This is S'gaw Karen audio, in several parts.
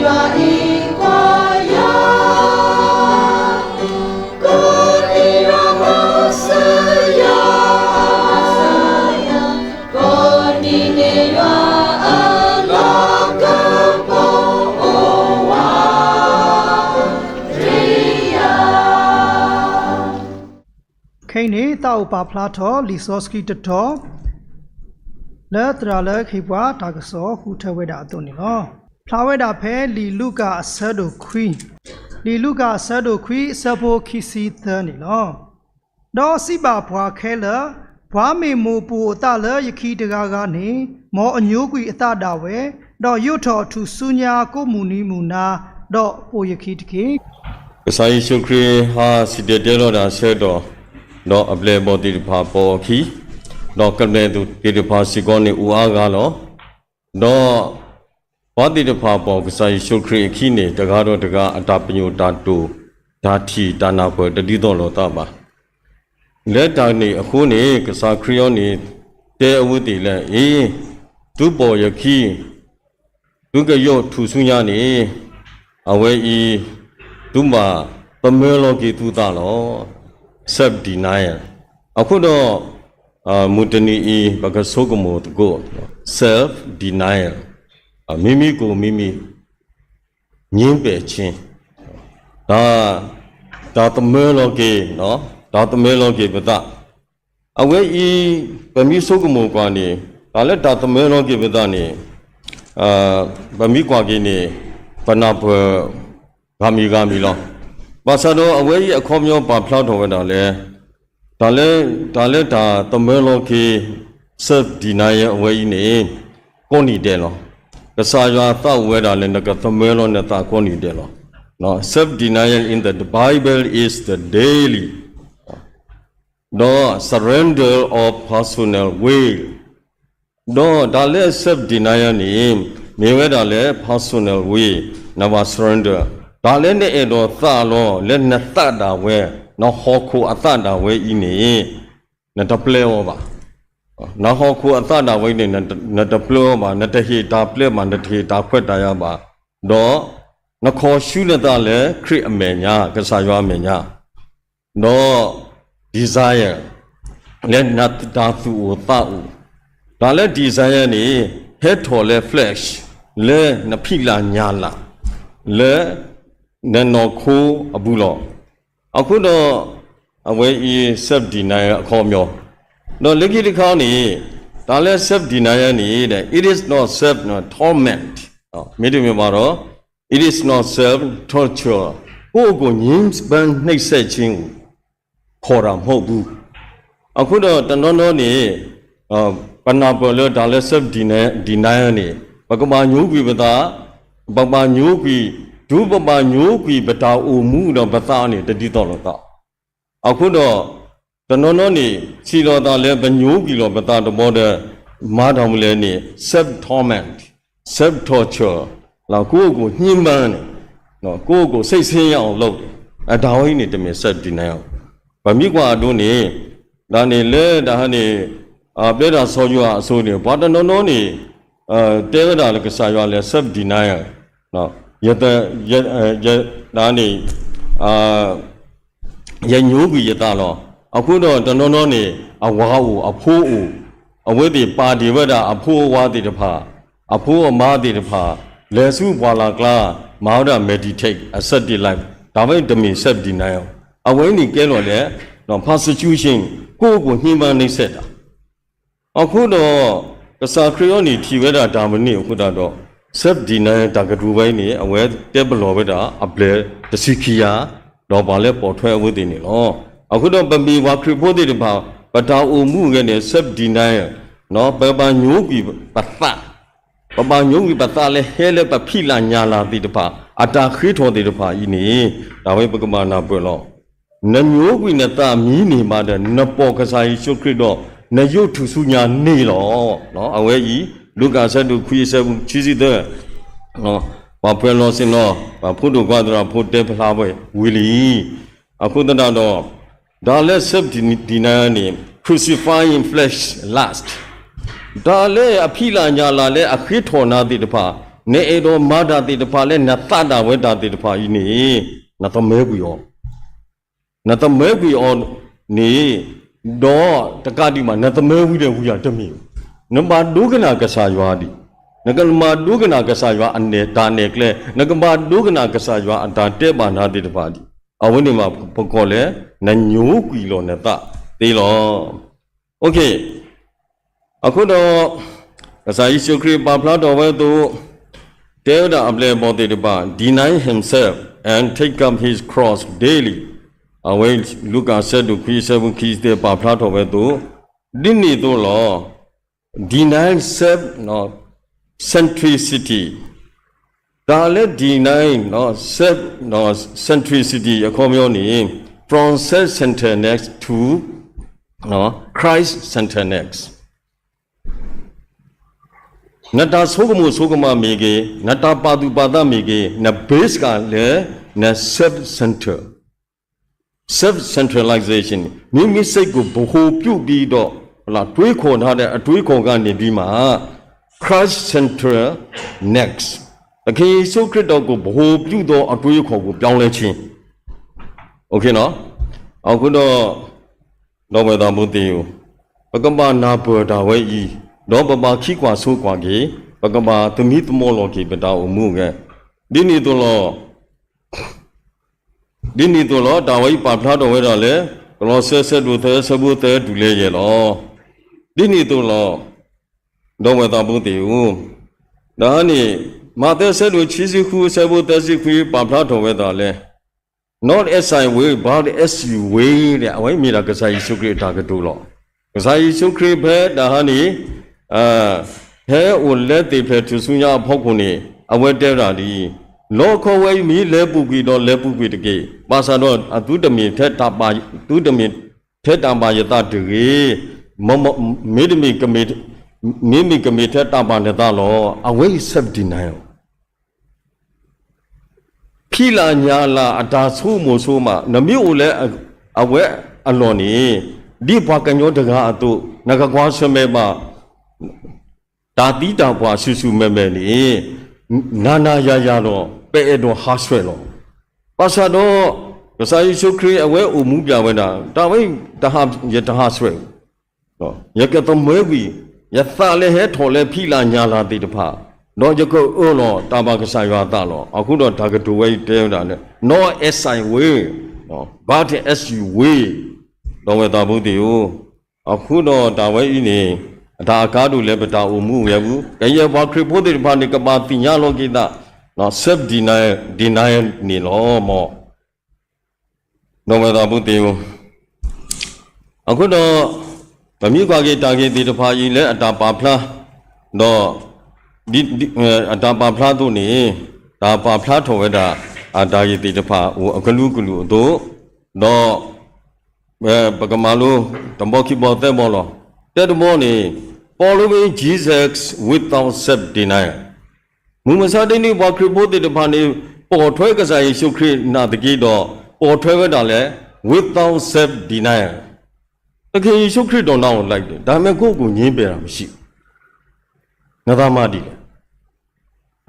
ယွၤအံၤကွၢ်ယၤ, ကိးနံၤယွၤမၤစၢၤယၤ, ကိးနံၤန့ၣ်ယွၤအလၤကပီၤအိၣ်ဝးရံယၤ. ခဲအံၤန့ၣ် သးအိၣ်ပာ်ဖျါထီၣ်လံာ်စီဆှံတတီၤ လၢသရၣ်လၢဟ့ၣ်ပှၤတၢ်ကစီၣ်ဃုထၢဝဲဒၣ်အသိးန့ၣ်လီၤ. ဖျါဝဲဒၣ်ဖဲလံာ်လူၤကၣ်အဆၢဒိၣ်ခွံ, လံာ်လူၤကၣ်အဆၢဒိၣ်ခွံအဆၢဖိခံဆံသၢန့ၣ်လီၤ. ဒီးစံးဘၣ်ပှၤခဲလၢာ်, ပှၤမ့ၢ်မိၣ်ပိာ်အသးလၢယခံတဂၤဂၤန့ၣ်, မ်အညိကွံာ်အသးဒၣ်ဝဲ, ဒီးယိးထီၣ်ထူၣ်စုညါကိးမုၢ်နံၤမုၢ်နၤ, ဒီးပိာ်ယခံတက့ၢ်. ကစၢ်ယ့ၣ်ၡူးခရံာ်ဟးစံၣ်တဲၤတဲလီၤတၢ်အဆၢကတီၢ်, ဒီးအပျဲၢ်အဘီၣ်သ့ၣ်တဖၣ်ပိာ်အခံ, ဒီးကမျၢၢ်သ့ၣ်တဖၣ်စ့ၢ်ကီးန့ၣ်အိၣ်အါဂၤလီၤ. ဒီးပှၤသ့ၣ်တဖၣ်ပိာ်ကစၢ်ယ့ၣ်ၡူးခရံာ်အခံန့ၣ် တဂၤဒီးတဂၤအတၢ်ပညိၣ်တၢ်တိာ်, တၢ်ထံၣ်တၢ်နၢ်ပၢၢ်တဒ်သိးလိာ်သးဘၣ်. လၢတၢ်န့ၣ်အဃိန့ၣ် ကစၢ်ခရံာ်အံၤန့ၣ် တဲအဝဲသ့ၣ်လၢ အ့, သုပိာ်ယခံ, သုကယိးထူၣ်စုညါန့ၣ်, အဝဲအံၤ သုဘၣ်သမၢလီၤက့ၤသုသးလီၤ. Self denial. အဃိဒီး မုၢ်တနံၤအံၤ ပကဆိကမိၣ်သကိး self denial, မံမံကိၣ်မံမံ ငြင်းပယ်ခြင်း, တၢ်, တၢ်သမၢလီၤက့ၤ, တၢ်သမၢလီၤက့ၤပသး, အဝဲအံၤ ပမ့ၢ်ဆိကမိၣ်ကွၢ်န့ၣ်, တၢ်လၢတၢ်သမၢလီၤက့ၤပသးန့ၣ်, ပမ့ၢ်ကွၢ်က့ၤန့ၣ် ပနၢ်ပၢၢ်ဂၤမံၤဂၤမံၤလီၤ. ဘၣ်ဆၣ်ဒီးအဝဲအံၤအခီပညီပာ်ဖျါထီၣ်ဝဲဒၣ်လၢ တၢ်လၢ, တၢ်လၢတၢ်သမၢလီၤက့ၤ self denial အဝဲအံၤန့ၣ် ကိးနံၤဒဲးလီၤ. ကစၢ်ယွၤသးအိၣ်ဝဲဒၣ်လၢနကသမၢလီၤနသးကိးနံၤဒဲးလီၤ. Self denial in the Bible is the daily ဒီး surrender of personal will ဒီးတၢ်လၢ self denial န့ၣ် မ့ၢ်ဝဲဒၣ်လၢ personal will, နဘၣ် surrender တၢ်လၢနအဲၣ်ဒိးသးလီၤ လၢနသးဒၣ်ဝဲ, နဟီၣ်ခိၣ်အသးဒၣ်ဝဲအံၤန့ၣ် နတပျဲအီၤဘၣ်. နဟီၣ်ခိၣ်အသးဒၣ်ဝဲအံၤန့ၣ် နတပျဲအီၤဘၣ်, နတဟ့ၣ်တၢ်ပျဲဘၣ်, နတဟ့ၣ်တၢ်ခွဲးတၢ်ယာ်ဘၣ်, ဒီးနခီၣ်ဆူနသးလၢခရံာ်အမဲာ်ညါ, ကစၢ်ယွၤအမဲာ်ညါ, ဒီး desire လၢနတၢ်သူၣ်အိၣ်သးအိၣ်, တၢ်လၢ desire န့ၣ် ဟဲထီၣ်လၢ flesh လၢနဖံးလၢ်ညၣ်လၢ် လၢနနီၢ်ခိအပူၤလီၤ. အဃိဒီး အဝဲအံၤ self denial အခီပညီ, ဒီးလၢခံတခါန့ၣ် တၢ်လၢ self denial န့ၣ် it is not self torment မ့တမ့ၢ်ဘၣ်ဒီး it is not self torture, ကိုယ့်ကိုယ်ကိုညှဉ်းပန်းနှိပ်စက်ခြင်းကိုခေါ်တာမဟုတ်ဘူး. အဃိဒီးတနီၤနီၤန့ၣ် ပနၢ်ပၢၢ်လၢတၢ်လၢ self denial န့ၣ် ပကဘၣ်ညိကွံာ်ပသး, ပဘၣ်ညိကွံာ်, တုၤပဘၣ်ညိကွံာ်ပတၢ်အိၣ်မူဒီးပသးန့ၣ် တဒ်သိးလိာ်သး. အဃိဒီး တနီၤနီၤန့ၣ် စံးလီၤသးလၢပညိကွံာ်လီၤပသးတဘျီဒီး မၤတၢ်မနုၤလဲၣ်န့ၣ် self torment, self torture လၢ ကိုယ့်ကိုယ်ညှဉ်းပန်းန့ၣ်, ကိုယ့်ကိုယ်စိတ်ဆင်းရဲအောင်လုပ်, အတၢ်ဝဲအံၤန့ၣ် တမ့ၢ် self denial. ပမ့ၢ်ကွၢ်အဒိန့ၣ် တၢ်န့ၣ်လၢတၢ်ဟါန့ၣ် အပျဲၢ်တၢ်စီၤယိၤဟၣ်အစိၤန့ၣ် ပှၤတနီၤနီၤန့ၣ် တဲဝဲဒၣ်လၢကစၢ်ယွၤလၢ self denial, ယ, ယ, တၢ်န့ၣ် ယညိကွံာ်ယသးလီၤ. အဃိဒီးတနီၤနီၤန့ၣ် အဝၤအိၣ်အဖိအိၣ်, အဝဲသ့ၣ်ပာ်တ့ၢ်ဝဲဒၣ်အဖိအဝၤသ့ၣ်တဖၣ်, အဖိအမါသ့ၣ်တဖၣ်, လဲၤဆူပှၢ်လၢ်ကျါ, မၤဝဲဒၣ် meditate အ self denial, တၢ်ဝဲအံၤတမ့ၢ် self denial, အဝဲအံၤန့ၣ်ကဲလီၤလၢ persecution, ကိုယ့်ကိုယ်ညှဉ်းပန်းနှိပ်စက်တာ. အဃိဒီး ကစၢ်ခရံာ်အံၤန့ၣ် ထံၣ်ဝဲဒၣ်တၢ်မနုၤအဃိသတးဒီး self denial တၢ်ကတိၤဝဲအံၤန့ၣ် အဝဲတဲပလီၢ်ဝဲဒၣ်အပျဲၢ်တဆံခံဂၤ, ဒီးပှၤလၢပိာ်ထွဲအဝဲသ့ၣ်န့ၣ်လီၤ. အဃိဒီးပမ့ၢ်ပှၤခရံာ်ဖိသ့ၣ်တဖၣ် ပတၢ်အိၣ်မူအဂ့ၢ်န့ၣ် self denial, ပဘၣ်ညိကွံာ်ပသး, ပဘၣ်ညိကွံာ်ပသးလၢဟဲလၢပဖံးလၢ်ညၣ်လၢ်သ့ၣ်တဖၣ် အတၢ်ဃ့ထီၣ်သ့ၣ်တဖၣ်အံၤန့ၣ် တၢ်ဝဲပကဘၣ်နၢ်ပၢၢ်လီၤ. နညိကွံာ်နသးမ့ၢ်န့ၢ်ဘၣ်ဒီး နပိာ်ကစၢ်ယ့ၣ်ၡူးခရံာ်ဒီး နယိးထူၣ်စုညါန့ၣ်လီၤ. အဝဲအံၤ လူၤကၣ်အဆၢဒိၣ်ခွံအဆၢဖိခံဆံသၢ, ပှၤပှဲၤလီၤစ့ၢ်နီၤ ပှၤဖိဒိၣ်ခွါသရၣ်ဖိတဲဖျါဝဲဝံၤလံ. အဃိသတးဒီး တၢ်လၢ self denial န့ၣ် crucifying flesh lust, တၢ်လၢအဖံးလၢ်ညၣ်လၢ်လၢအဃ့ထီၣ်နၤသ့ၣ်တဖၣ် နအဲၣ်ဒိးမၤတၢ်သ့ၣ်တဖၣ်လၢနသးဒၣ်ဝဲတၢ်သ့ၣ်တဖၣ်အံၤန့ၣ် နသမၢကွံာ်အီၤ, နသမၢကွံာ်အီၤန့ၣ် ဒီးတကးဒံးဘၣ် နသမၢဝံၤဒီးဝံၤအတမ့ၢ်, နဘၣ်ဒိကနၣ်ကစၢ်ယွၤဒံး, နကဘၣ်ဒိကနၣ်ကစၢ်ယွၤအနဲၣ်တၢ်နဲၣ်ကျဲ, နကဘၣ်ဒိကနၣ်ကစၢ်ယွၤအတၢ်တဲဘၣ်နၤသ့ၣ်တဖၣ်ဒံး, အဝဲန့ၣ်မးပကိးလၢ နညိကွံာ်လီၤနသးသ့လီၤ. အဃိဒီး ကစၢ်ယ့ၣ်ၡူးခရံာ်ပာ်ဖျါထီၣ်ဝဲအသိး တဲဝဲဒၣ်အပျဲၢ်အဘီၣ်သ့ၣ်တဖၣ် deny himself and take up his cross daily, အဝဲလူၤကၣ်ဆၢဒိၣ်ခွံဆၢဖိခံဆံသၢပာ်ဖျါထီၣ်ဝဲအသိး, ဒ်န့ၣ်အသိးလီၤ. Deny self centricity, တၢ်လၢ deny self centricity အခီပညီန့ၣ် from self centeredness to Christ centeredness, နတၢ်ဆိကမိၣ်ဆိကမးမ့ၢ်ဂ့ၤ, နတၢ်ပာ်သူၣ်ပာ်သးမ့ၢ်ဂ့ၤ, န base ကလၢ န self center, self centralization, မ့မ့ၢ်စ့ၢ်ကီး ဗဟိုပြုပြီးတော့ တွေးခေါ်ထားတဲ့ အတွေးခေါ်ကနေပြီးမှ Christ centeredness, သခင်ယေရှုခရစ်တော်ကို ဗဟိုပြုသောအတွေးအခေါ်ကို ပြောင်းလဲခြင်း. အဃိဒီး ဒီပုၢ်ဝဲၢ်သးဖိသ့ၣ်ဧၢ, ပကဘၣ်နၢ်ပၢၢ်တၢ်ဝဲအံၤ, ဒီးပဘၣ်ခံကွၢ်စိကွၢ်က့ၤ, ပကဘၣ်သမံသမိးလီၤက့ၤပတၢ်အိၣ်မူအဂဲၢ်, ဒ်န့ၣ်အသိးလီၤ. ဒ်န့ၣ်အသိးလီၤ. တၢ်ဝဲအံၤပာ်ဖျါထီၣ်ဝဲဒၣ်လၢ ကလီးစဲ ဆၢဒိၣ်သၢ ဆၢဖိသၢတုၤလၢယဲၢ်လီၤ. ဒ်န့ၣ်အသိးလီၤ. ဒီပုၢ်ဝဲၢ်သးဖိသ့ၣ်ဧၢ, တၢ်န့ၣ် မးသဲ ဆၢဒိၣ်ခံဆံဃု ဆၢဖိသၢဆံခွံ ပာ်ဖျါထီၣ်ဝဲဒၣ်လၢ Not as I will, but as you will အဝဲမ့ၢ်ဒၣ်ကစၢ်ယ့ၣ်ၡူးခရံာ်အတၢ်ကတိၤလီၤ. ကစၢ်ယ့ၣ်ၡူးခရံာ်ဖဲတၢ်ဟါန့ၣ် ဖဲအိၣ်လၢသ့ၣ်ဖျဲၣ်ထူၣ်ဆူညါအဖီခိၣ်န့ၣ် အဝဲတဲဝဲဒၣ်ဒ်အံၤ, လီခီဝဲအံၤ မ့ၢ်လဲၤပူၤကွံာ်ဒီးလဲၤပူၤကွံာ်တက့ၢ်. ဘၣ်ဆၣ်ဒီး သုတမ့ၢ်ထဲတၢ်ဘၣ်, သုတမ့ၢ်ထဲတၢ်ဘၣ်ယသးတဂ့ၤ, မ့တမ့ၢ်, မ့မ့ၢ်ကမ့ၢ်ထဲတၢ်ဘၣ်နသးလီၤ. အဝဲအံၤ self denial ဖံးလၢ်ညၣ်လၢ်အတၢ်ဆိကမိၣ်ဆိကမး, နမ့ၢ်အိၣ်လၢအဝဲအလီၢ်န့ၣ် ဒ်ပှၤကညီတဂၤအသိး နကကွၢ်ဆၢၣ်မဲာ်ဘၣ် တၢ်သံတၢ်ပှၢ်ဆူၣ်ဆူၣ်မဲာ်မဲာ်န့ၣ် နၤနၤယၤယၤဒီး ပအဲၣ်ဒိးဟးဆှဲးလီၤ. ဘၣ်ဆၣ်ဒီး ကစၢ်ယ့ၣ်ၡူးခရံာ်အဝဲအိၣ်မူပျဲဝဲဒၣ် တၢ်ဝဲ ယတဟးဆှဲး, ယကသမၢကွံာ် ယသးလၢဟဲထီၣ်လၢဖံးလၢ်ညၣ်လၢ်သ့ၣ်တဖၣ်, ဒီးယကအၢၣ်လီၤတၢ်ဘၣ်ကစၢ်ယွၤအသးလီၤ. အဃိဒီးတၢ်ကတိၤဝဲအံၤတဲဝဲဒၣ်လၢ Not as I will, but as you will, ဒီပုၢ်ဝဲၢ်သးဖိသ့ၣ်ဧၢ. အဃိဒီးတၢ်ဝဲအံၤန့ၣ် အတၢ်အကါဒိၣ်လၢပတၢ်အိၣ်မူအဂီၢ်, ကယဲၢ်ပှၤခရံာ်ဖိသ့ၣ်တဖၣ်န့ၣ် ကဘၣ်သ့ၣ်ညါလီၤက့ၤသး self denial န့ၣ်လီၤ. မ် ဒီပုၢ်ဝဲၢ်သးဖိသ့ၣ်ဧၢ, အဃိဒီး ပမ့ၢ်ကွၢ်က့ၤတၢ်ဂ့ၢ်သ့ၣ်တဖၣ်အံၤလၢအတၢ်ပာ်ဖျါ, ဒီး အတၢ်ပာ်ဖျါအသိးန့ၣ် တၢ်ပာ်ဖျါထီၣ်ဝဲဒၣ် အတၢ်ဂ့ၢ်သ့ၣ်တဖၣ်အိၣ်အကလုာ်ကလုာ်အသိး, ဒီး ပကမၤလိ တဘီခံဘီသၢဘီလီၤ. တၢတဘီန့ၣ် following Jesus without self denial, မုၢ်မဆါတနံၤပှၤခရံာ်ဖိသ့ၣ်တဖၣ်န့ၣ် ပိာ်ထွဲကစၢ်ယ့ၣ်ၡူးခရံာ်နာ်သက့ဒီး ပိာ်ထွဲဝဲဒၣ်လဲၣ် without self denial, သခင်ယေရှုခရစ်တော် နောက်လိုက်တယ်, ဒါပေမဲ့ ကိုယ့်ကိုယ်ငြင်းပယ်တာမရှိဘူး. နသးမၤဒ်လဲၣ်.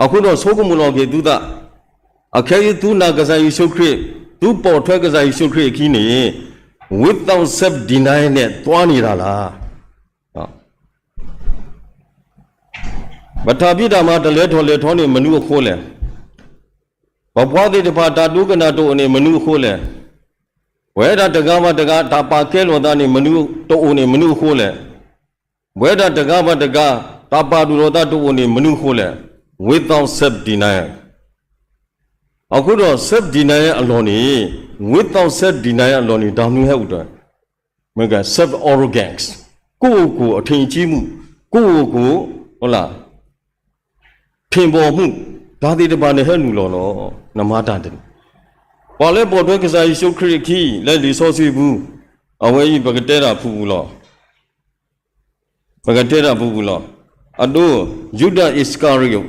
အဃိဒီးဆိကမိၣ်လီၤက့ၤသုသး, အခဲအံၤသုနာ်ကစၢ်ယ့ၣ်ၡူးခရံာ်, သုပိာ်ထွဲကစၢ်ယ့ၣ်ၡူးခရံာ်အခံန့ၣ် without self denial န့ၣ် သွားနေတာလား. ပတၢ်ဖံးတၢ်မၤတလဲၤထီၣ်လဲၤထီန့ၣ် မနုၤအဃိလဲၣ်. ပပှၤသ့ၣ်တဖၣ်တၢ်ဒိကနၣ်တအိၣ်န့ၣ် မနုၤအဃိလဲၣ်. ပဝဲဒၣ်တဂၤဘၣ်တဂၤ တၢ်ပာ်ကဲလိာ်သးန့ၣ် မနုၤတအိၣ်န့ၣ် မနုၤအဃိလဲၣ်. ပဝဲဒၣ်တဂၤဘၣ်တဂၤ တၢ်ပာ်ဒိၣ်လိာ်သးတအိၣ်န့ၣ် မနုၤအဃိလဲၣ်. Without self denial. အဃိဒီး self denial အလီၢ်န့ၣ် without self denial အလီၢ်န့ၣ် တၢ်မနုၤဟဲအိၣ်တၢ် မ့ၢ်က self arrogance, ကိုယ့်ကိုယ်ကိုယ်အထင်ကြီးမှု, ကိုယ့်ကိုယ်ကိုယ် ဟုတ်လား, ထင်ပေါ်မှု, တၢ်သ့ၣ်တဖၣ်န့ၣ်ဟဲနုာ်လီၤလီၤ. နမၤတၢ်တန့ၣ်, ပှၤလၢပိာ်ထွဲကစၢ်ယ့ၣ်ၡူးခရံာ်အခံ လၢလံာ်စီဆှံပူၤ, အဝဲအံၤပကတဲတၢ်ဖုၣ်ပူၤလီၤ. ပကတဲတၢ်ဖုၣ်ပူၤလီၤ. အဒိ ယူဒၤအံးစကၤရံယိာ်,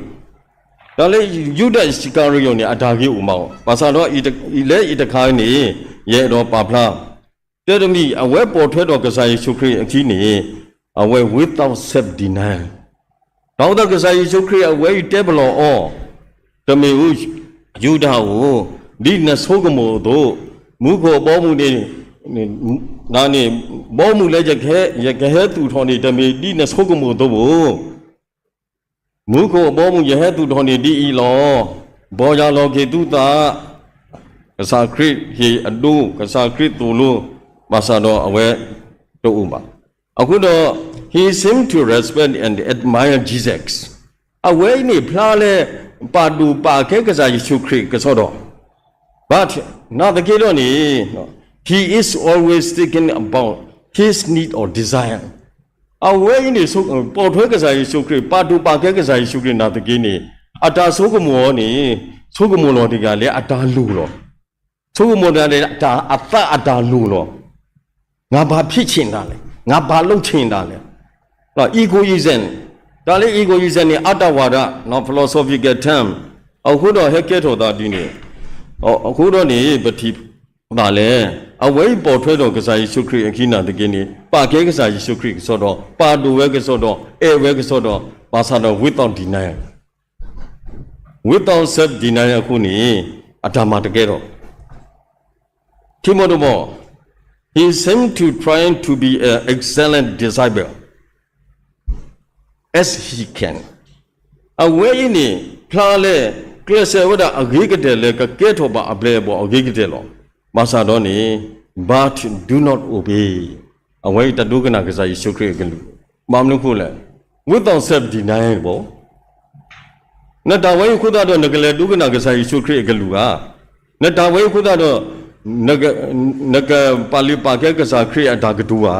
တၢ်လၢယူဒၤအံးစကၤရံယိာ်န့ၣ် အတၢ်ဂ့ၢ်အိၣ်မးအီၤ, ဘၣ်ဆၣ်ဒီး လၢအံၤတခါန့ၣ် ယအဲၣ်ဒိးပာ်ဖျါ တၢ်တမံၤ အဝဲပိာ်ထွဲဒီးကစၢ်ယ့ၣ်ၡူးခရံာ်အခံန့ၣ် အဝဲ without self denial, တၢ်အိၣ်သးကစၢ်ယ့ၣ်ၡူးခရံာ်အဝဲအံၤတဲပလီၢ်အီၤ, တမ့ၢ်အူယူဒၤဧၢ, ဒ်နဆိကမိၣ်အသိး, မူခိၣ်အဘီအမုၢ်န့ၣ်, နန့ၣ်, ဘီအမုၢ်လၢယကဟဲသူၣ်ထီၣ်န့ၣ် တမ့ၢ်ဒ်နဆိကမိၣ်အသိးဘၣ်. မူခိၣ်အဘီအမုၢ်ယဟဲသူၣ်ထီၣ်န့ၣ်ဒ်အံၤလီၤ. ဘီယၤလီၤက့ၤသုသး, ကစၢ်ခရံာ်ဟ့ၣ်အဒိ, ကစၢ်ခရံာ်သိၣ်လိ, ဘၣ်ဆၣ်ဒီးအဝဲတအိၣ်ဘၣ်. အဃိဒီး he seemed to respect and admire Jesus. အဝဲအံၤန့ၣ်ဖျါလၢ ပာ်ဒိၣ်ပာ်ကဲကစၢ်ယ့ၣ်ၡူးခရံာ်ကစီဒီ, but နာ်သက့ဒီးန့ၣ် he is always thinking about his need or desire. အဝဲအံၤန့ၣ် ပိာ်ထွဲကစၢ်ယ့ၣ်ၡူးခရံာ်, ပာ်ဒိၣ်ပာ်ကဲကစၢ်ယ့ၣ်ၡူးခရံာ်နာ်သက့န့ၣ်, အတၢ်ဆိကမိၣ်အီၤန့ၣ်, ဆိကမိၣ်လီၤတဂၤလၢအတၢ်လိၣ်လီၤ. ဆိကမိၣ်တဂၤလၢအသးအတၢ်လိၣ်လီၤ. ငါဘာဖြစ်ချင်တာလဲ, ငါဘာလုပ်ချင်တာလဲ. ဒီး egoism, တၢ်လၢ egoism န့ၣ် အတ္တဝါဒ, philosophical term. အဃိဒီးဟဲကဲထီၣ်သးဒ်န့ၣ်, အဃိဒီးန့ၣ် ပထံၣ်ဘၣ်လဲၣ်, အဝဲအံၤပိာ်ထွဲဒီးကစၢ်ယ့ၣ်ၡူးခရံာ်အခံနာ်သက့န့ၣ် ပာ်ကဲကစၢ်ယ့ၣ်ၡူးခရံာ်ကစီဒီ, ပာ်ဒိၣ်ဝဲကစီဒီ, အဲၣ်ဝဲကစီဒီ, ဘၣ်ဆၣ်ဒီး without denial, without self denial အဃိန့ၣ် အတၢ်မၤတကဲထီၣ် ထံမိၢ်တဘီ, he seemed to try to be an excellent disciple as he can. အဝဲအံၤန့ၣ် ဖျါလၢ ကျဲးစၢးဝဲဒၣ်အဂ့ၤကတၢၢ်လၢကကဲထီၣ်ဘၣ်အပျဲၢ်အဘီၣ်အဂ့ၤကတၢၢ်လီၤ. ဘၣ်ဆၣ်ဒီးန့ၣ် but do not obey. အဝဲအံၤတဒိကနၣ်ကစၢ်ယ့ၣ်ၡူးခရံာ်အကလုၢ်. ဘၣ်မနုၤအဃိလဲၣ်, without self denial ဘၣ် နတၢ်ဝဲအံၤအဃိသတးဒီး နကလဲၤဒိကနၣ်ကစၢ်ယ့ၣ်ၡူးခရံာ်အကလုၢ်ဧါ. နတၢ်ဝဲအံၤအဃိသတးဒီး နက, နကပာ်လုၢ်ပာ်ကဲကစၢ်ခရံာ်အတၢ်ကတိၤဧါ.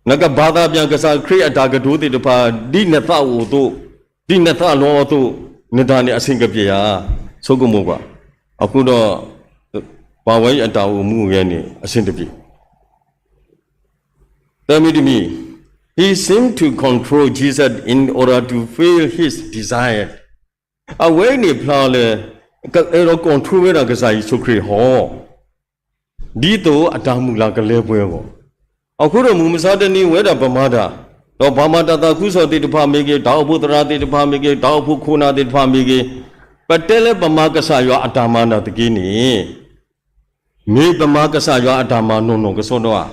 နကဘၣ်သးပၢ်ကစၢ်ခရံာ်အတၢ်ကတိၤသ့ၣ်တဖၣ် ဒ်နသးအိၣ်အသိး, ဒ်နသးလီအသိး, နတၢ်န့ၣ်အဆင်ကပြေဧါ. ဆိကမိၣ်ကွၢ်. အဃိဒီး ပှၤဝဲအံၤအတၢ်အိၣ်မူအဂဲန့ၣ် အဆင်တပြေ သၢမံၤတမံၤ, he seemed to control Jesus in order to fill his desire. အဝဲအံၤန့ၣ်ဖျါလၢ ကအဲၣ်ဒိး control ဝဲဒၣ်ကစၢ်ယ့ၣ်ၡူးခရံာ်ဟီ, ဒ်သိးအတၢ်မုၢ်လၢ်ကလဲၤပှဲၤအဂီၢ်. အဃိဒီးမုၢ်မဆါတနံၤဝဲဒၣ်ပမၤတၢ်, ဒီးပှၤမၤတၢ်သးခုကစီၣ်သ့ၣ်တဖၣ်မ့ၢ်ဂ့ၤ, တၢ်အိၣ်ဖှိၣ်သရၣ်သ့ၣ်တဖၣ်မ့ၢ်ဂ့ၤ, တၢ်အိၣ်ဖှိၣ်ခိၣ်နၢ်သ့ၣ်တဖၣ်မ့ၢ်ဂ့ၤ, ပတဲလၢပမၤကစၢ်ယွၤအတၢ်မၤနာ်သက့န့ၣ် မ့ၢ်ပမၤကစၢ်ယွၤအတၢ်မၤနီၢ်နီၢ်ကစီဒီဧါ.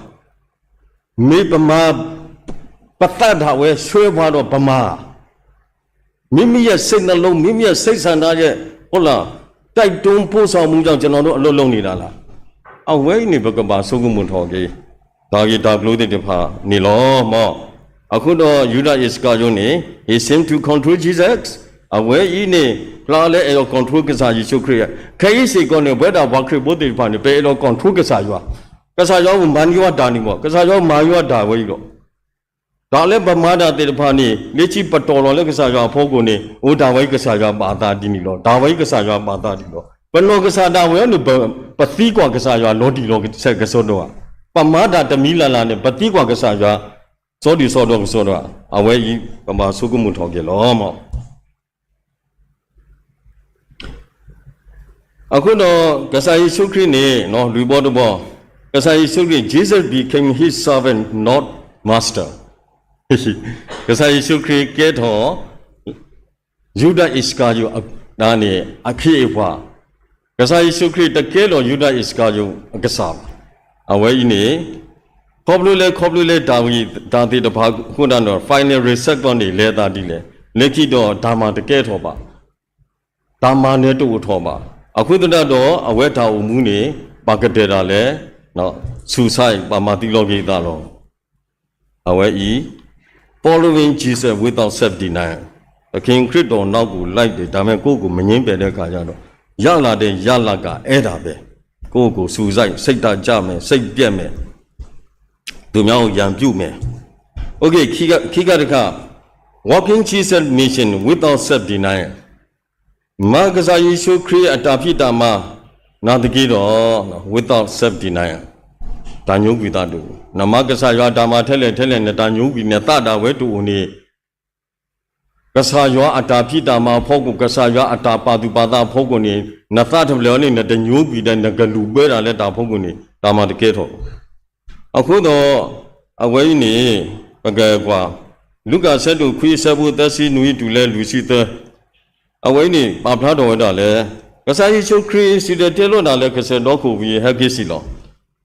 မ့ၢ်ပမၤ ပသးဒၣ်ဝဲဆှၢပှၤဒီးပမၤ, မိမိရဲ့စိတ်နှလုံး, မိမိရဲ့စိတ်ဆန္ဒရဲ့, ဟုတ်လား, တိုက်တွန်းပို့ဆောင်မှုကြောင့် ကျွန်တော်တို့ အလုပ်လုပ်နေတာလား. အဝဲအံၤန့ၣ် ပကဘၣ်ဆိကမိၣ်ထီၣ်က့ၤ တၢ်ဂ့ၢ်တၢ်ကျိၤသ့ၣ်တဖၣ်န့ၣ်လီၤ. အဃိဒီး ယူဒၤအံၣ်စကၤယိၤန့ၣ် he seemed to control Jesus. အဝဲအံၤန့ၣ် ဖျါလၢအဲၣ်ဒိး control ကစၢ်ယ့ၣ်ၡူးခရံာ်. ခဲအံၤစ့ၢ်ကီးန့ၣ် ပဝဲဒၣ်ပှၤခရံာ်ဖိသ့ၣ်တဖၣ်န့ၣ် ပအဲၣ်ဒိး control ကစၢ်ယွၤ, ကစၢ်ယွၤမၤန့ၢ်ယွၤတၢ်န့ၣ်မ့ၢ် ကစၢ်ယွၤမၤယွၤတၢ်ဝဲအံၤလီၤ. တၢ်လၢပမၤတၢ်သ့ၣ်တဖၣ်န့ၣ် လၢခံပတီၢ်လီၤလၢကစၢ်ယွၤအဖီခိၣ်န့ၣ် အိၣ်တၢ်ဝဲအံၤကစၢ်ယွၤဘၣ်အသးဒ်န့ၣ်လီၤ, တၢ်ဝဲအံၤကစၢ်ယွၤဘၣ်အသးဒ်လီၤ. ပနီၢ်ကစၢ်ဒၣ်ဝဲန့ၣ် ပသံကွၢ်ကစၢ်ယွၤလီၤတံၢ်လီၤဆဲးကစီဒီဧါ. ပမၤတၢ်တမံၤလၢ်လၢ်န့ၣ် ပသံကွၢ်ကစၢ်ယွၤ စီၤဒံၣ်စီၤဒီကစီဒီဧါ. အဝဲအံၤပဘၣ်ဆိကမိၣ်ထီၣ်က့ၤလီၤ. အဃိဒီး ကစၢ်ယ့ၣ်ၡူးခရံာ်န့ၣ် လွံၢ်ဘီတဘီ, ကစၢ်ယ့ၣ်ၡူးခရံာ် Jesus became his servant, not master. ကစၢ်ယ့ၣ်ၡူးခရံာ်ကဲထီၣ် ယူဒၤအံၣ်စကၤယိၤန့ၣ် အခ့အပှၤ, ကစၢ်ယ့ၣ်ၡူးခရံာ်တကဲထီၣ်ယူဒၤအံၣ်စကၤယိၤအကစၢ်ဘၣ်. အဝဲအံၤန့ၣ် ခီဖျိလၢ ခီဖျိလၢတၢ်ဂ့ၢ်တၢ်သ့ၣ်တဖၣ်အဃိသတးဒီး final result န့ၣ် လဲၤသးဒ်လဲၣ်, လၢခံဒီးတၢ်မၤတကဲထီၣ်ဘၣ်, တၢ်မၤနၢၤတအိၣ်ထီၣ်ဘၣ်. အဃိသတးဒီး အဝဲတၢ်အိၣ်မူန့ၣ် ပှၤကတဲာ်ဒၣ်လဲၣ်, suicide ပှၤမၤသံလီၤက့ၤအသးလီၤ. အဝဲအံၤ following Jesus without self-denial, သခင်ခရစ်တော်နောက်ကိုလိုက်တယ်, ဒါပေမဲ့ကိုယ့်ကိုယ်မငြင်းပယ်တဲ့အခါကျတော့ ရလာတဲ့ရလဒ်ကအဲဒါပဲ, ကိုယ့်ကိုယ် suicide, စိတ်ဓာတ်ကျမယ်, စိတ်ပျက်မယ်, သူများကိုရန်ပြုမယ်. Okay, ခံခါ, ခံခါတစ်ခါ, walking Jesus mission without self-denial. မၤကစၢ်ယ့ၣ်ၡူးခရံာ်အတၢ်ဖံးတၢ်မၤ နာ်သက့ဒီး without self-denial, တၢ်ညိကွံာ်သးတအိၣ်. နမၤကစၢ်ယွၤအတၢ်မၤထဲလဲၣ်ထဲလဲၣ် နတၢ်ညိကွံာ်နသးဒၣ်ဝဲတအိၣ်န့ၣ် ကစၢ်ယွၤအတၢ်ဖံးတၢ်မၤအဖီခိၣ်, ကစၢ်ယွၤအတၢ်ပာ်သူၣ်ပာ်သးအဖီခိၣ်န့ၣ် နသးတဖျၢၣ်အီၤန့ၣ် နတညိကွံာ်ဒီး နကလူၤဘၢတၢ်လၢတၢ်အဖီခိၣ်န့ၣ် တၢ်မၤတကဲထီၣ်. အဃိဒီး အဝဲအံၤန့ၣ် ပကကွၢ် လူၤကၣ်အဆၢဒိၣ်ခွံအဆၢဖိသၢဆံနွံတုၤလၢလွံၢ်ဆံသၢ, အဝဲအံၤန့ၣ် ပာ်ဖျါထီၣ်ဝဲဒၣ်လၢ ကစၢ်ယ့ၣ်ၡူးခရံာ်စံၣ်တဲၤတဲလီၤတၢ်လၢကစၢၢ်ဒီခိၣ်ဝံၤ ဟဲက့ၤစံၣ်လီၤ.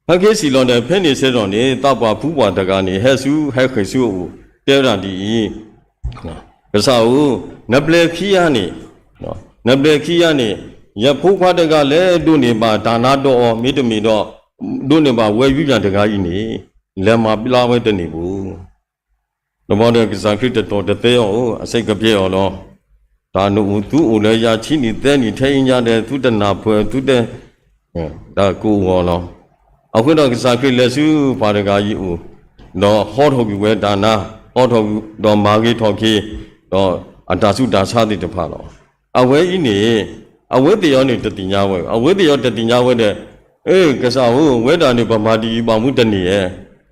ဟဲက့ၤစံၣ်လီၤဒီး ဖဲန့ၣ်ဆၢကတီၢ်န့ၣ် သးပှၢ်ဖုပှၢ်တဂၤန့ၣ် ဟဲဆူ ဟဲဃ့ၢ်ဆူအအိၣ် တဲဝဲဒၣ်ဒ်အံၤ, ကစၢ်ဧၢ, နဘျဲၣ်ခံဂၤန့ၣ်, နဘျဲၣ်ခံဂၤန့ၣ် ယဖိခွါတဂၤလၢဒိးန့ၢ်ဘၣ်တၢ်နါဒီးအီၤ မ့တမ့ၢ်ဒီး ဒိးန့ၢ်ဘၣ်ဝဲယူယၤတဂၤအံၤန့ၣ် လဲၤမၤဘျါဝဲတန့ၢ်ဘၣ်. တဘျီဒီးကစၢ်ခရံာ်တတီၢ်တသဲအီၤဧိၤ အစဲးကပျဲအီၤလီၤ. တၢ်နအိၣ်သုအိၣ်လၢယၤဆံနံၣ်သၢနံၣ် ထဲအံၤညါဒီး သုတနၢ်ပၢၢ်သုတ တၢ်ကအိၣ်အီၤလီၤ. အဃိဒီးကစၢ်ခရံာ်လဲၤဆူပှၤတဂၤအံၤအအိၣ်, ဒီးဟီထီၣ်ကွံာ်ဝဲတၢ်နါ, ဟီထီၣ်ကွံာ်ဒီးမၤဂ့ၤထီၣ်က့ၤ, ဒီးအတၢ်ဆူးတၢ်ဆါသ့ၣ်တဖၣ်လီၤ. အဝဲအံၤန့ၣ် အဝဲသ့ၣ်အံၤန့ၣ်တသ့ၣ်ညါဝဲ, အဝဲသ့ၣ်အံၤတသ့ၣ်ညါဝဲဒီး, အ့ ကစၢ်ဧၢ, ဝဲဒၣ်န့ၣ် ပမၤဒ်အံၤဘၣ်မူတန့ၢ်ဧါ.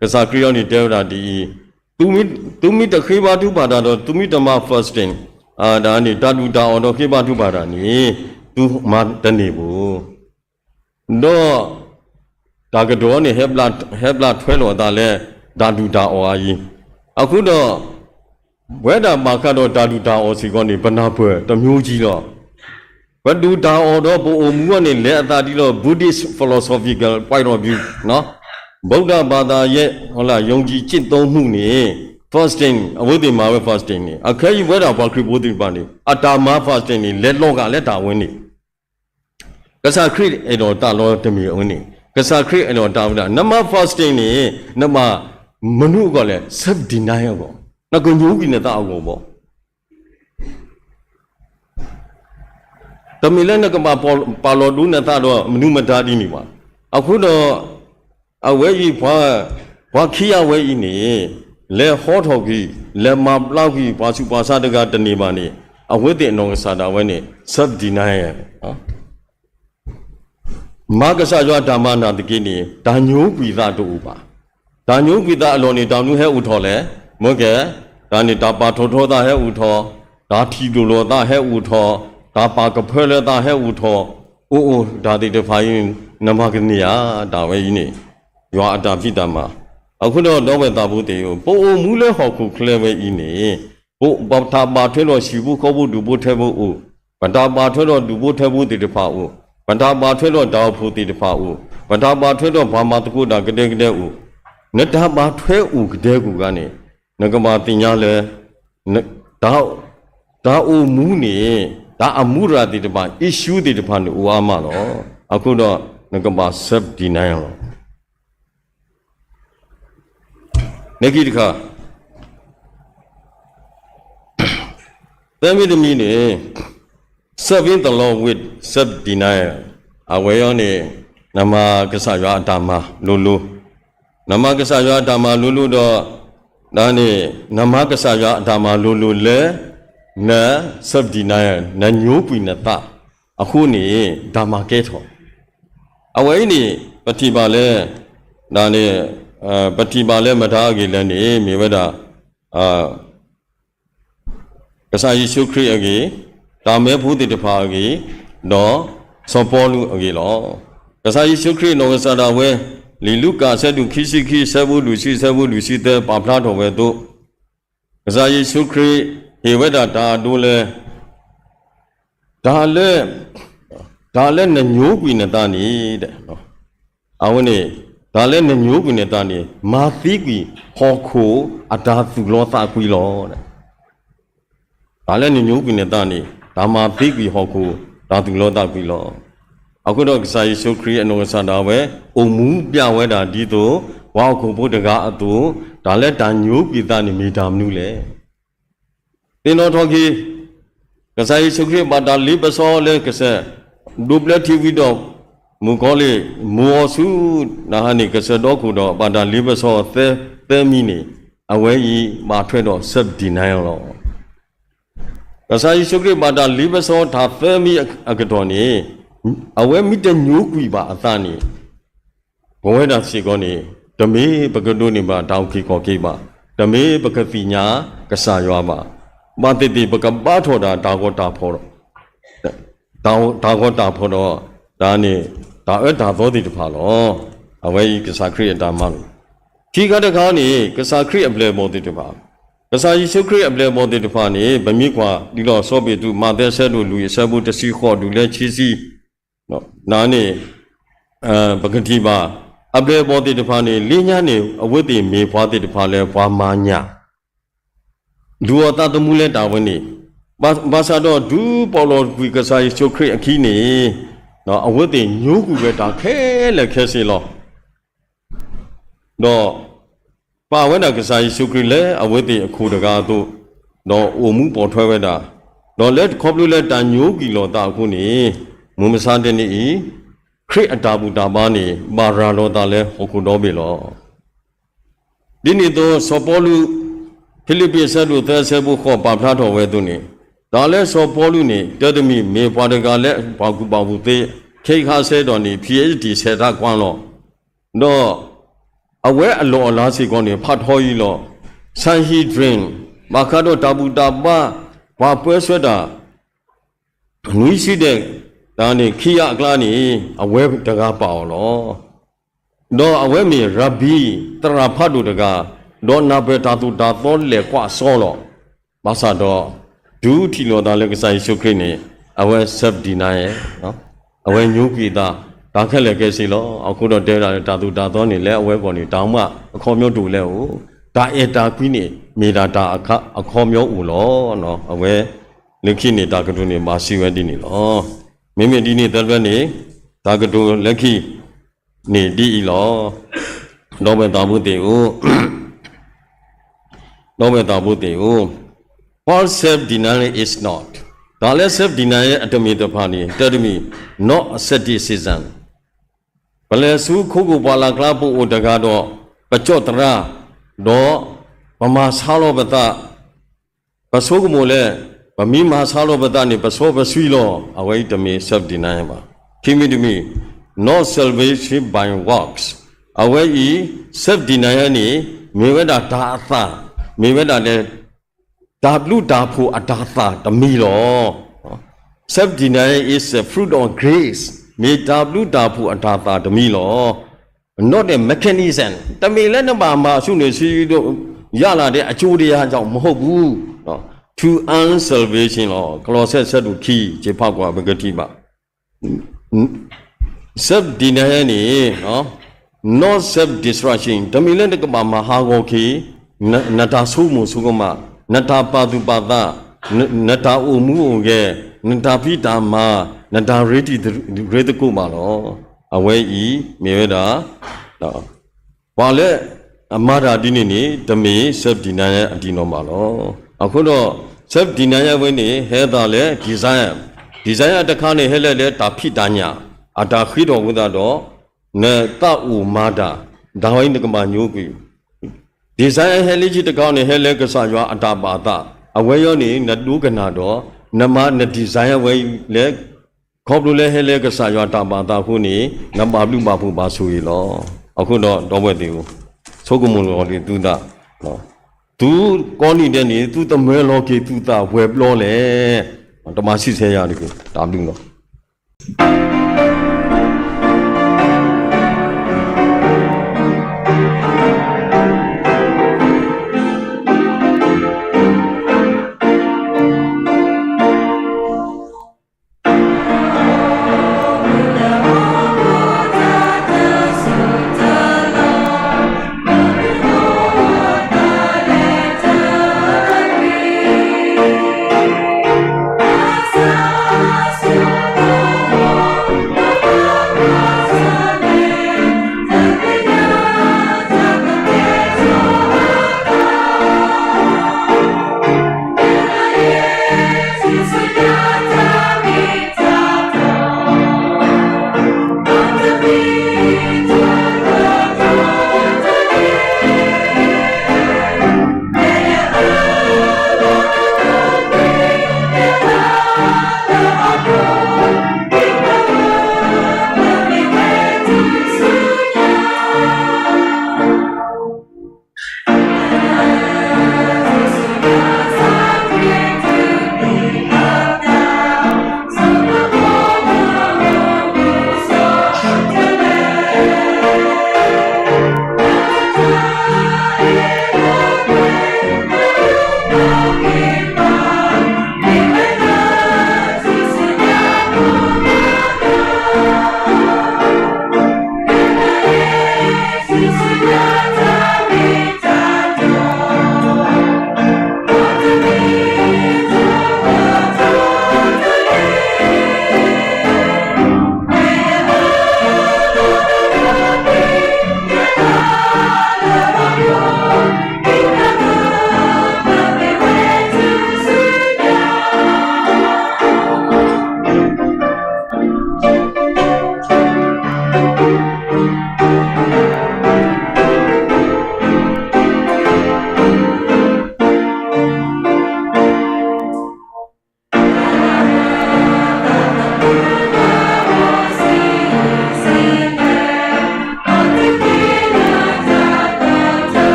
ကစၢ်ခရံာ်အံၤန့ၣ်တဲဝဲဒၣ်ဒ်အံၤ, သုမ့ၢ်တဃ့ဘါထုကဖၣ်တၢ်ဒီး သုမ့ၢ်တမၤ fasting, ဒ်န့ၣ် တၢ်ဒူၣ်တၢ်အီၣ်ဒီးဃ့ဘါထုကဖၣ်တၢ်န့ၣ် သုမၤတန့ၢ်ဘၣ်. ဒီး တၢ်ကတိၤန့ၣ် ဟဲဘျါထွဲလိာ်အသးလၢ တၢ်ဒူၣ်တၢ်အီၣ်အံၤ, အဃိဒီး ပဝဲဒၣ်ဘၣ်ဃးဒီးတၢ်ဒူၣ်တၢ်အီၣ်စ့ၢ်ကီးန့ၣ် ပနၢ်ပၢၢ်တမျိုးကြီးလီၤ. ပဒူၣ်တၢ်အီၣ်ဒီးပအိၣ်မူအီၤန့ၣ် လဲၤအသးဒ်လီၤ Buddhist philosophical point of view, ဗုဒ္ဓဘာသာရဲ့ ယုံကြည်ကျင့်သုံးမှုန့ၣ် fasting အဝဲသ့ၣ်မၤဝဲ fasting န့ၣ် အခဲအံၤဝဲဒၣ်ပှၤခရံာ်ဖိသ့ၣ်တဖၣ်န့ၣ် အတၢ်မၤ fasting န့ၣ် လဲၤလီၤဂာ်လၢတၢ်ဝဲန့ၣ် ကစၢ်ခရံာ်အဲၣ်ဒိးတၢ်လီၤတမ့ၢ်အဝဲန့ၣ်, ကစၢ်ခရံာ်အဲၣ်ဒိးတၢ်ဝဲဒၣ် နမၤ fasting န့ၣ် နဘၣ်မနုၤအဂီၢ်လဲၣ်, self deny အဂီၢ်, နကညိကွံာ်နသးအဂီၢ်ဘၣ်. တမ့ၢ်လၢနကဘၣ်ပာ်လီၤဒိနသးဒီးမနုၤမတၤဒ်န့ၣ်ဘၣ်. အဃိဒီး အဝဲအံၤ ပှၤခံဂၤဝဲအံၤန့ၣ် လဲၤဟီထီၣ်ကွံာ် လဲၤမၤဘျါကွံာ် ပှၤဆူးပှၤဆါတဂၤတန့ၢ်ဘၣ်န့ၣ် အဝဲသ့ၣ်အနီၢ်ကစၢ်ဒၣ်ဝဲန့ၣ် self denial မၤကစၢ်ယွၤအတၢ်မၤနာ်သက့န့ၣ် တၢ်ညိကွံာ်သးတအိၣ်ဘၣ်. တၢ်ညိကွံာ်သးအလီၢ်န့ၣ် တၢ်မနုၤဟဲအိၣ်ထီၣ်လဲၣ်, မ့ၢ်ကဲ, တၢ်န့ၣ် တၢ်ပာ်ထီၣ်ထီသးဟဲအိၣ်ထီၣ်, တၢ်ထံၣ်လိာ်လိာ်သးဟဲအိၣ်ထီၣ်, တၢ်ပာ်ကဖၢလၢသးဟဲအိၣ်ထီၣ်, အိၣ်အိၣ်တၢ်သ့ၣ်တဖၣ်အံၤ နမၤကန့ၢ်ဧါ, တၢ်ဝဲအံၤန့ၣ် ယွၤအတၢ်ဖံးတၢ်မၤ. အဃိဒီးဒီပုၢ်ဝဲၢ်သးဘိသ့ၣ်ဧၢ, ပအိၣ်မူလၢဟီၣ်ခိၣ်ချၢဝဲအံၤန့ၣ် ပတၢ်ဘၣ်ထွဲဒီးဟံၣ်ဖိဃီဖိဒူၣ်ဖိထၢဖိအိၣ်, ပတၢ်ဘၣ်ထွဲဒီးဒူၣ်ဖိထၢဖိသ့ၣ်တဖၣ်အိၣ်, ပတၢ်ဘၣ်ထွဲဒီးတၢ်အိၣ်ဖှိၣ်သ့ၣ်တဖၣ်အိၣ်, ပတၢ်ဘၣ်ထွဲဒီးပှၤမၤသကိးတၢ်ကဒဲကဒဲအိၣ်, နတၢ်ဘၣ်ထွဲအိၣ်ကဒဲကဒဲအဂီၢ်န့ၣ် နကဘၣ်သ့ၣ်ညါလၢ တၢ်အိၣ်မူန့ၣ် တၢ်အမူရၤသ့ၣ်တဖၣ် issue သ့ၣ်တဖၣ်န့ၣ်အိၣ်အါမးလီၤ. အဃိဒီး နကဘၣ် self denial လီၤ. နခံတခါ သၢမံၤတမံၤန့ၣ် serving the Lord with self denial အဝဲအံၤန့ၣ် နမၤကစၢ်ယွၤအတၢ်မၤလိၤလိၤ, နမၤကစၢ်ယွၤအတၢ်မၤလိၤလိၤဒီး ဒ်န့ၣ် နမၤကစၢ်ယွၤအတၢ်မၤလိၤလိၤလၢ န self denial နညိကွံာ်နသးအဃိန့ၣ် တၢ်မၤကဲထီၣ် အဝဲအံၤန့ၣ် ပထံၣ်ဘၣ်လၢ ဒ်န့ၣ် ပထံၣ်ဘၣ်လၢမတၤအဂ့ၢ်လဲၣ်န့ၣ် မ့ၢ်ဝဲဒၣ် ကစၢ်ယ့ၣ်ၡူးခရံာ်အဂ့ၢ်, တၢ်မၢဖိသ့ၣ်တဖၣ်အဂ့ၢ်, ဒီးစီၤပီလူးအဂ့ၢ်လီၤ. ကစၢ်ယ့ၣ်ၡူးခရံာ်နီၢ်ကစၢ်ဒၣ်ဝဲ လံာ်လူၤကၣ်အဆၢဒိၣ်ခံဆံခံ အဆၢဖိလွံၢ်ဆံ အဆၢဖိလွံၢ်ဆံသၢ ပာ်ဖျါထီၣ်ဝဲအသိး, ကစၢ်ယ့ၣ်ၡူးခရံာ်ဟ့ၣ်ဝဲဒၣ်တၢ်အဒိလၢ တၢ်လၢ တၢ်လၢနညိကွံာ်နသးန့ၣ် အဝဲန့ၣ် တၢ်လၢနညိကွံာ်နသးန့ၣ် မၤသံကွံာ်ဟီၣ်ခိၣ်အတၢ်သူၣ်လီသးကွံလီၤ. တၢ်လၢနညိကွံာ်နသးန့ၣ် တၢ်မၤသံကွံာ်ဟီၣ်ခိၣ်တၢ်သူၣ်လီသးကွံလီၤ. အဃိဒီးကစၢ်ယ့ၣ်ၡူးခရံာ်အနီၢ်ကစၢ်ဒၣ်ဝဲ အိၣ်မူပြဝဲဒၣ်ဒ်သိး ပှၤဟီၣ်ခိၣ်ဖိတဂၤအသိး, တၢ်လၢတၢ်ညိကွံာ်သးန့ၣ်မ့ၢ်တၢ်မနုၤလဲၣ်. သ့ၣ်နီၣ်ထီၣ်က့ၤ ကစၢ်ယ့ၣ်ၡူးခရံာ်ဘၣ်တၢ်လ့ပစီလၢကစၢၢ် ဒိးဘျၢထံဝံၤဒီး မုၣ်ကီၤလံၢ် မၢအီၤဆူ နဟါန့ၣ် ကစၢၢ်ဒီခိၣ်ဒီး ဘၣ်တၢ်လ့ပစီသၢ သၢမံၤန့ၣ် အဝဲအံၤဘၣ်ထွဲဒီး self denial လီၤ. ကစၢ်ယ့ၣ်ၡူးခရံာ်ဘၣ်တၢ်လ့ပစီတၢ်သၢမံၤအကတီၢ်န့ၣ် အဝဲမ့ၢ်တညိကွံာ်ဘၣ်အသးန့ၣ် ပဝဲဒၣ်စ့ၢ်ကီးန့ၣ် တမ့ၢ်ပကဒိးန့ၢ်ဘၣ်တၢ်အုၣ်က့ၤခီၣ်က့ၤဘၣ်, တမ့ၢ်ပကသ့ၣ်ညါကစၢ်ယွၤဘၣ်, ဘၣ်သ့ၣ်သ့ၣ်ပကဘါထီၣ်ဒၣ်တၢ်ဂီၤတၢ်ဖီၣ် တၢ်ဂီၤတၢ်ဖီၣ်ဒီး တၢ်န့ၣ် တၢ်အၢတၢ်သီသ့ၣ်တဖၣ်လီၤ. အဝဲအံၤကစၢ်ခရံာ်အတၢ်မၤလိာ်, ခံခါတခါန့ၣ် ကစၢ်ခရံာ်အပျဲၢ်အဘီၣ်သ့ၣ်တဖၣ် ကစၢ်ယ့ၣ်ၡူးခရံာ်အပျဲၢ်အဘီၣ်သ့ၣ်တဖၣ်န့ၣ် ပမ့ၢ်ကွၢ်ဒ်သိးစီၤပ့းတရူး မးသဲဆၢဒိၣ်လွံၢ်အဆၢဖိတဆံဃိးတုၤလၢခံဆံ န့ၣ် ပကထံၣ်ဘၣ် အပျဲၢ်အဘီၣ်သ့ၣ်တဖၣ်န့ၣ် လၢညါန့ၣ် အဝဲသ့ၣ်မ့ၢ်ပှၤသ့ၣ်တဖၣ်လၢပှၤမၤညၣ် ဒုးအီၣ်သးသမူလၢတၢ်ဝဲန့ၣ်, ဘၣ်ဆၣ်ဒီးတုၤပီၣ်လဲၣ်ကွံာ်ကစၢ်ယ့ၣ်ၡူးခရံာ်အခံန့ၣ်, အဝဲသ့ၣ်ညိကွံာ်ဝဲတၢ်ခဲလၢာ်ခဲဆ့လီၤ. ဒီး ပာ်ဝဲဒၣ်ကစၢ်ယ့ၣ်ၡူးခရံာ်လၢအဝဲသ့ၣ်အခိၣ်တဂၤအသိး, ဒီးအိၣ်မူပိာ်ထွဲဝဲဒၣ်, ဒီးလၢခီဖျိလၢတၢ်ညိကွံာ်လိာ်သးအဃိန့ၣ်, မုၢ်မဆါတနံၤအံၤ, ခရံာ်အတၢ်ဘူၣ်တၢ်ဘါန့ၣ် ဘၣ်ရၤလီၤသးလၢဟီၣ်ခိၣ်ဒီဘ့ၣ်လီၤ. ဒ်န့ၣ်အသိး စီၤပီလူး ဖံလံးပံၤအဆၢဒိၣ်သၢအဆၢဖိဃိးပာ်ဖျါထီၣ်ဝဲအသိးန့ၣ်, တၢ်လၢစီၤပီလူးန့ၣ် တၢ်တမံၤမ့ၢ်ပှၤတဂၤလၢပှၤကူၣ်ဘၣ်ကူၣ်သ့, ခဲခါဆၢဒီးန့ၣ် ဖံအ့တံၣ်ဆဲးတၢ်ကွၢ်လီၤ. ဒီး အဝဲအလီၢ်အလၤစ့ၢ်ကီးန့ၣ် ဖးထီအံၤလီၤ. Sanhedrin ဘၣ်ဃးဒီးတၢ်ဘူၣ်တၢ်ဘါ ပှၤပၢဆှၢတၢ် နွံဆံဒဲး တၢ်န့ၣ်ခံဂၤအကျါန့ၣ် အဝဲတဂၤပာ်အီၤလီၤ. ဒီးအဝဲမ့ၢ်ရၤဘံ သရၣ်ဖးဒိၣ်တဂၤ, ဒီးနၢ်ပၢၢ်တၢ်သိၣ်တၢ်သီလဲၤကွၢ်စီလီၤ. ဘၣ်ဆၣ်ဒီး တုၤထံၣ်လိာ်သးလၢကစၢ်ယ့ၣ်ၡူးခရံာ်န့ၣ် အဝဲ self denial အဝဲညိကွံာ်အသး တၢ်ခဲလၢာ်ခဲဆ့လီၤ. အဃိဒီးတဲဝဲဒၣ်လၢတၢ်သိၣ်တၢ်သီန့ၣ် လၢအဝဲအဂီၢ်န့ၣ် တၢ်မၤအခီပညီတအိၣ်လၢအအိၣ်, တၢ်အဲၣ်တၢ်ကွံန့ၣ် မ့ၢ်ဒၣ်တၢ်အခီပညီအိၣ်လီၤ. အဝဲ လၢခံန့ၣ် တၢ်ကတိၤန့ၣ် ဘၣ်စံးဝဲဒ်န့ၣ်လီၤ. မ့မ့ၢ်ဒ်န့ၣ်သတးန့ၣ် တၢ်ကတိၤလၢခံ န့ၣ်ဒ်အံၤလီၤ. ဒီပုၢ်ဝဲၢ်သးဖိသ့ၣ်ဧၢ, ဒီပုၢ်ဝဲၢ်သးဖိသ့ၣ်ဧၢ, what self-denial is not, တၢ်လၢ self-denial အတမံၤတဖၣ်န့ၣ် တၢ်တမံၤ not asceticism, ပလဲၤဆူခိခိၣ်ပှၢ်လၢ်ကျါ ပအိၣ်တဂၤဒီး ပကၠီၣ်သရၣ်, ဒီးပမၤဆါလီၤပသး ပဆိကမိၣ်လၢ ပမ့ၢ်မၤဆါလီၤပသးန့ၣ် ပစီပဆှံလီၤ. အဝဲအံၤတမ့ၢ် self-denial ဘၣ်. ခံမံၤတမံၤ not salvation by works, အဝဲအံၤ self-denial န့ၣ် မ့ၢ်ဝဲဒၣ်တၢ်အသၣ်, မ့ၢ်ဝဲဒၣ်လၢ တၢ်ဘျုးတၢ်ဖှိၣ်အတၢ်သၣ်တမံၤလီၤ. Self-denial is a fruit of grace, မ့ၢ်တၢ်ဘျုးတၢ်ဖှိၣ်အတၢ်သၣ်တမံၤလီၤ. Not a mechanism, တမ့ၢ်လၢနဘၣ်မၤဆူၣ်န့ၢ်ဆူၣ်ဒီး ရလာတဲ့ အကျိုးတရားကြောင့် မဟုတ်ဘူး, to earn salvation လီၤ. ကလီးစဲ ဆၢဒိၣ်ခံ က့ၤဖးကွၢ် ပကထံၣ်ဘၣ် self-denial န့ၣ် not self-destruction, တမ့ၢ်လၢနကဘၣ်မၤဟးဂီၤက့ၤ နတၢ်ဆိကမိၣ်ဆိကမး, နတၢ်ပာ်သူၣ်ပာ်သး, နတၢ်အိၣ်မူအိၣ်ဂဲၤ, နတၢ်ဖံးတၢ်မၤ, နတၢ်ရ့တံၤရ့သကိးဘၣ်လီၤ. အဝဲအံၤ မ့ၢ်ဝဲဒၣ် ပှၤလၢအမၤတၢ်ဒ်န့ၣ်န့ၣ် တမ့ၢ် self-denial အတံၢ်နီၢ်မးလီၤ. အဃိဒီး self-denial ဝဲန့ၣ် ဟဲသးလၢ desire, desire တခါန့ၣ် ဟဲလၢလၢတၢ်ဖံးတၢ်ညၣ် အတၢ်ဃ့ထီၣ်ဝဲသးဒီး နသးအိၣ်မၤတၢ်, တၢ်ဝဲအံၤနကဘၣ်ညိကွံာ် desire ဟဲလၢခံတခါန့ၣ် ဟဲလၢကစၢ်ယွၤအတၢ်ဘၣ်သး, အဝဲအံၤန့ၣ် နဒိကနၣ်ဒီး နမၤန desire ဝဲအံၤလၢ ခီဖျိလၢဟဲလၢကစၢ်ယွၤတၢ်ဘၣ်သးအဃိန့ၣ် နဘၣ်ဘျုးဘၣ်ဖှိၣ်ဘၣ်ဆိၣ်ဂ့ၤလီၤ. အဃိဒီး ဒီပုၢ်ဝဲၢ်သ့ၣ်ဧၢ, ဆိကမိၣ်လီၤက့ၤသုသး, သုကိးနံၤဒဲးန့ၣ် သုသမၢလီၤက့ၤသုသးဝဲၤဘျီလဲၣ်. တမၤဆံဆဲးယၤတက့ၢ်, တၢ်ဘျုးလီၤ.